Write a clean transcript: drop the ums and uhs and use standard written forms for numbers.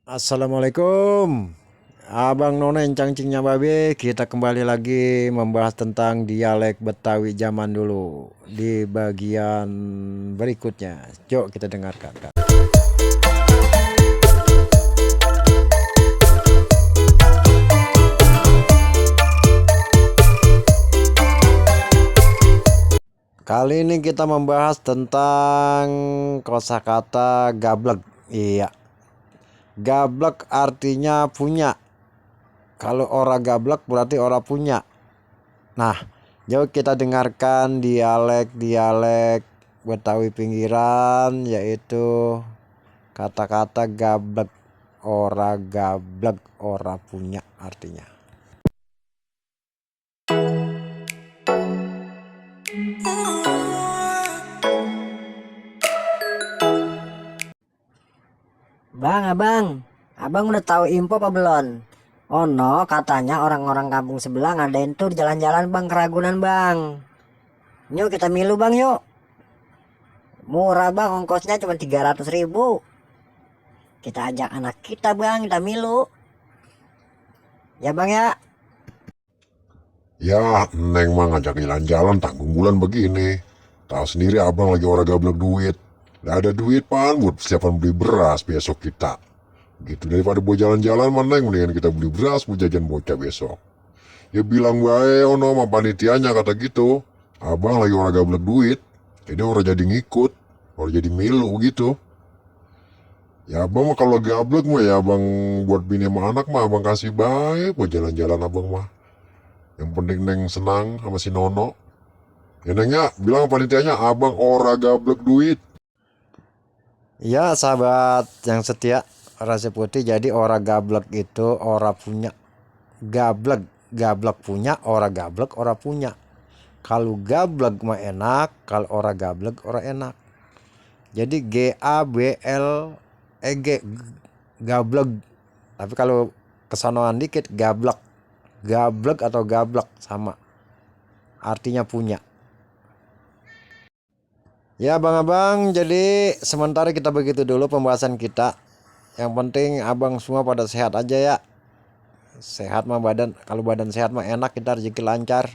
Assalamualaikum, Abang Nona cangcingnya babe. Kita kembali lagi membahas tentang dialek Betawi zaman dulu di bagian berikutnya. Yuk kita dengarkan, Kak. Kali ini kita membahas tentang kosakata gablek. Iya, gablek artinya punya. Kalau ora gablek berarti ora punya. Nah, yuk kita dengarkan dialek-dialek Betawi pinggiran, yaitu kata-kata gablek, ora punya artinya. Abang udah tahu info apa belum? Oh no, katanya orang-orang kampung sebelah ngadain tur jalan-jalan bang ke Ragunan bang. Yuk kita milu bang yuk. Murah bang, ongkosnya cuma 300.000. Kita ajak anak kita bang, kita milu. Ya bang ya. Ya, Neng mah ngajak jalan-jalan tanggung bulan begini. Tahu sendiri abang lagi orang gablek duit. Gak ada duit pan buat persiapan beli beras besok kita. Gitu daripada buat jalan-jalan mah Neng, mendingan kita beli beras buat jajan bocah besok. Ya bilang bae ono sama panitianya kata gitu. Abang lagi orang gablek duit. Jadi orang jadi ngikut. Orang jadi milu gitu. Ya abang mah kalau gablek mah ya abang buat bini sama anak mah abang kasih bae buat jalan-jalan abang mah. Yang penting Neng senang sama si Nono. Ya Nengnya bilang panitianya abang ora gablek duit. Ya sahabat yang setia, rasa putih, jadi ora gablek itu ora punya. Gablek punya, ora gablek ora punya. Kalau gablek mah enak, kalau ora gablek ora enak. Jadi GABLEG, gablek. Tapi kalau kesonoan dikit gablek. Gablek atau gablek sama, artinya punya. Ya abang-abang, jadi sementara kita begitu dulu pembahasan kita. Yang penting abang semua pada sehat aja ya. Sehat mah badan, kalau badan sehat mah enak, kita rezeki lancar.